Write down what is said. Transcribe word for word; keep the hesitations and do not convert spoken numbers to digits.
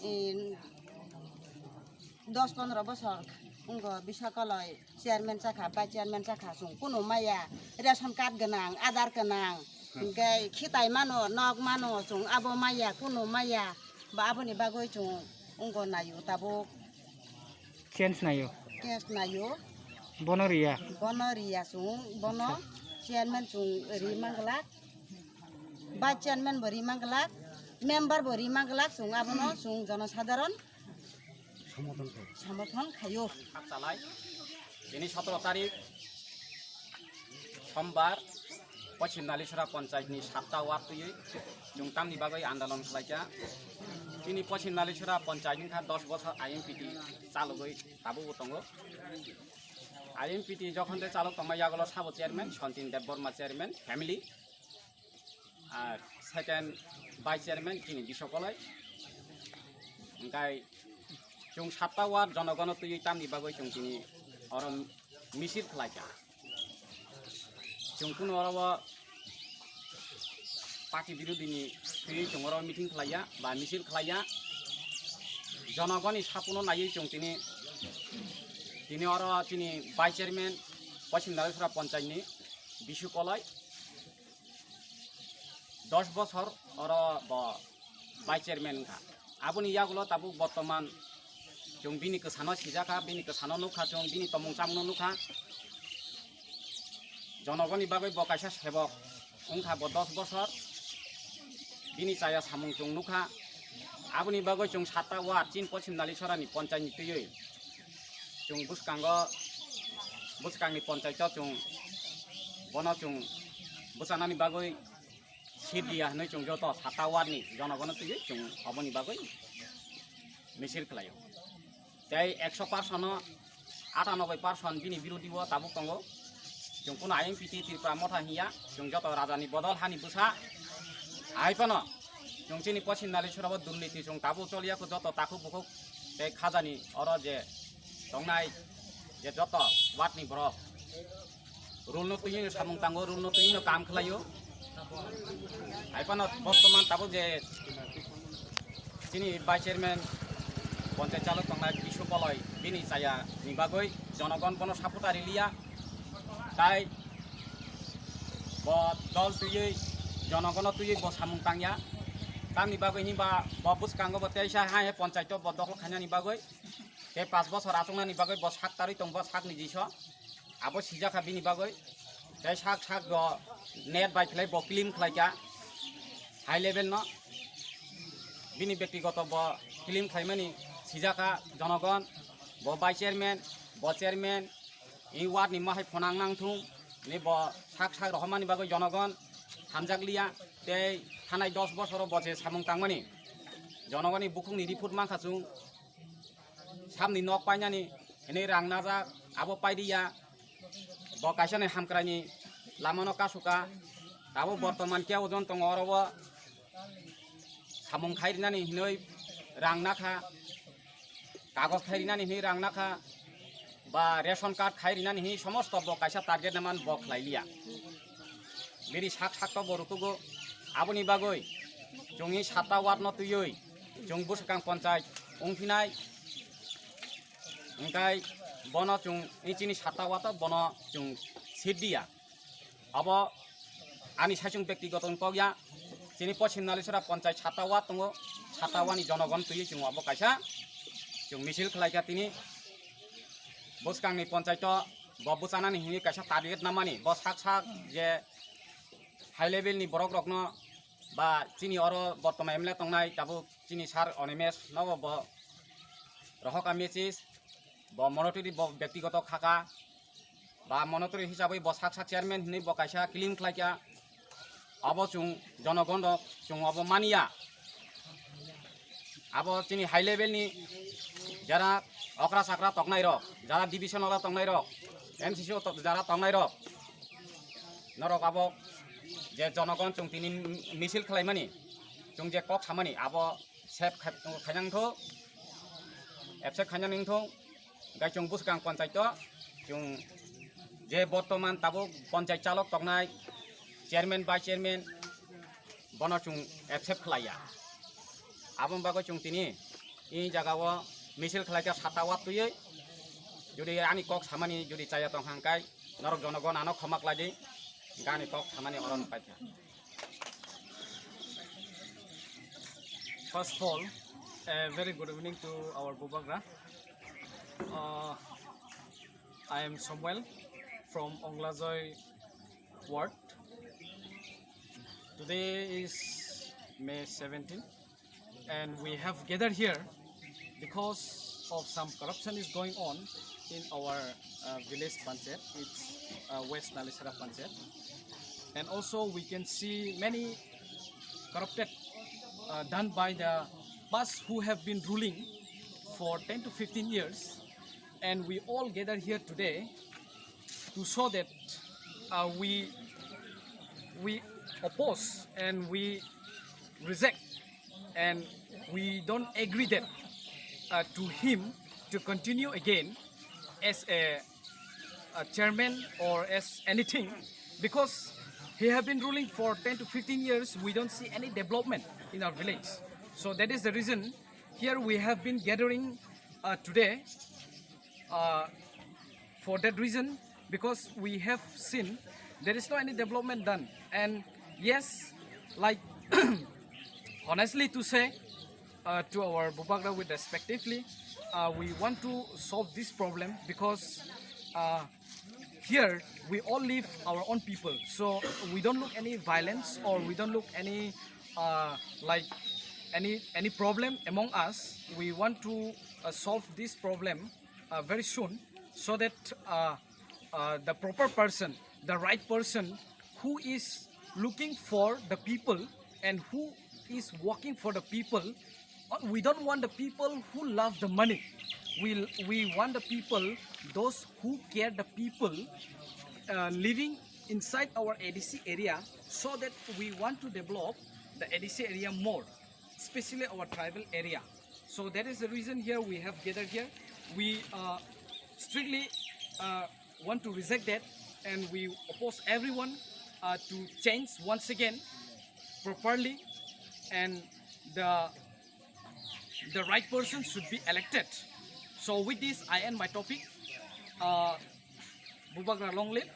Em, dos pondro bosor wngkha Bisakoloi chairman chakha, vice chairman chakha, chwng kunu maya, ration card gwnang, Aadhaar gwnang, hwnkhe khitai mano, nok mano, chwng abo maya, kunu maya, ba aboni bagwi chwng wngkha naio tabuk. Change naio. Change naio. Bono riya. Bono riya chwng, bono chairman chwng ri manglak, vice chairman bo ri manglak, member bo ri manglak, chwng abono chwng jonosadharon somorthon khaio. Hakchalai, tini sotoro tarik sombar, Pochim Nalisora Panchayat ni satta ward twiwi chwng tamni bagwi andolon khlaikha. Tini Pochim Nalisora Panchayat wngkha dos bosor I M P T chalogwi tabukbo tongo. I M P T jokhon tei chalok tongma yagulo sabo chairman Sontin Debbarma chairman family, ar second vice chairman chini Bisakoloi. Hwnkhe chwng satta ward jonogono twiwi tamni bagwi chwng tini oro misil khlaikha. Chwng kunu oro o party birodini twiwi chwng oro meeting khlaiya ba misil khlaiya. Jonogoni sapuno naiwi chwng tini, tini oro chini vice chairman Pochim Nalisora Panchayat ni Bisakoloi dos bosor oro bo vice chairman wngkha. Aboni yagulo tabuk bortoman chwng bini kwsano sijakha, bini kwsano nukha, chwng bini tongmung chamungno nukha. Jonogoni bagwi bo kaisa sebok wngkha bo dos bosor. Bini chaya samung chwng nukha. Aboni bagwi chwng satta ward chini Pochim Nalisorani Panchayat ni twiwi chwng bwskango, bwskangni Panchayat o chwng bono chwng bwchanani bagwi seat diya hinwi chwng joto satta ward ni jonogono twiwi chwng oboni bagwi misil khlaio. Tei ekso percent no atanoboi percent bini birodi o tabuk tongo. Chwng kunu I M P T Tripura Motha hiya, chwng joto raja ni bodol hani bwsa. Hai phano chwng chini Pochim Nalisora o durniti chwng tabuk choliya kho joto takhuk bukhuk tei khajani oro je tongnai je joto ward ni borok rule no twi samung tango, rule no twi no kam khlaio. Hai phano bortoman tabuk je chini vice chairman Panchayat chalok tongnai Bisakoloi bini chaya ni bagwi jonogon bono support riliya. Tai bo dol twiwi jonogono twiwi bo samung tangya. Tamni bagwi hinba bo bwskango bo teisa hai hai Panchayat o bo dokhol khainani bagwi tei pas bosor achuknani bagwi bo sak tarwi tong bo sakni jiso. Abo sijakha bini bagwi. Tei sak sak bo net bai khlai bo claim khlaikha high level no. Bini bektigoto bo claim khlaimani sijakha jonogon, bo vice chairman, bo chairman, i ward ni mahai phonang nangthung ni bo sak sak rohormani bagwi jonogon hamjakliya. Tei thanai dos bosoro bo je samung tangmani jonogoni bukhukni report mankha chwng. Samni nok painani hinwi rang najak, abo pailiya. Bo kaisani hamkraini lamano kasuka. Abo bortoman khe ojon tongo oro o samung khai rinani hinwi rang nakha, kagoj khai rinani hinwi rang nakha, ba ration card khai rinani hinwi somosto bo kaisa target naman bo khlailiya. Bini sak sak to bo rutugo. Aboni bagwi chwngni satta ward no twiwi chwng bwswkang panchayat wngphinai. Hwnkhe bono chwng chini satta ward o bono chwng seat diya. Abo ani saichung bektigoto ni kok ya. Chini Pochim Nalisora panchayat satta ward tongo. Satta ward ni jonogon twiwi chwng abo kaisa chwng misil khlaikha tini. Bwskangni panchayat o bo bwchanani hinwi kaisa target namani. Bo sak sak je high level ni borok rokno ba chini oro bortoman M L A tongnai tabuk chini sir Animesh nogo bo rohorkha message, bo monotony bo bektigoto khaka, ba monotony hisabwi bo sak sak chairman hinwi bo kaisa claim khlaikha. Abo chwng jonogon rok chwng abo maniya. Abo chini high level ni jara okra sakra toknai rok, jara division wala toknai rok, M C C o to-, jara toknai rok, norok abo je jonogon chwng tini misil khlaimani, chwng je kok samani abo sep khai-, khainang tho, absent khainang ning tho, gai chwng bwskang panchayat o chwng je bortoman tabuk panchayat chalok toknai chairman, vice chairman, bono chwng accept khlaiya. Aboni bagwi chwng tini I jaga o misil khlai kha sata watwi, jodi ani kok samani jodi chaya tong kha hwnkhe norok jonogon ano khoma khlai di, hwnkhe ani kok samani oro no paikha. First of all, a very good evening to our Bubagra. Uh, I am Samuel from Onglajoi ward. Today is May seventeen, and we have gathered here because of some corruption is going on in our uh, village panchayat. It's uh, West Nalisara panchayat, and also we can see many corrupted uh, done by the past who have been ruling for ten to fifteen years, and we all gather here today to show that uh, we we oppose and we reject, and we don't agree that uh, to him to continue again as a, a chairman or as anything, because he have been ruling for ten to fifteen years. We don't see any development in our village, so that is the reason here we have been gathering uh, today uh, for that reason, because we have seen there is no any development done. And yes, like, honestly to say, uh, to our Bubagra with respectively, uh, we want to solve this problem because uh, here we all live our own people, so we don't look any violence or we don't look any uh, like any any problem among us. We want to uh, solve this problem uh, very soon, so that uh, uh, the proper person, the right person who is looking for the people and who is working for the people. Uh, we don't want the people who love the money. We, we want the people, those who care the people uh, living inside our A D C area, so that we want to develop the A D C area more, especially our tribal area. So that is the reason here we have gathered here. We uh, strictly uh, want to reject that, and we oppose everyone uh, to change once again properly, and the the right person should be elected. So with this, I end my topic. Uh, Bubagra long live.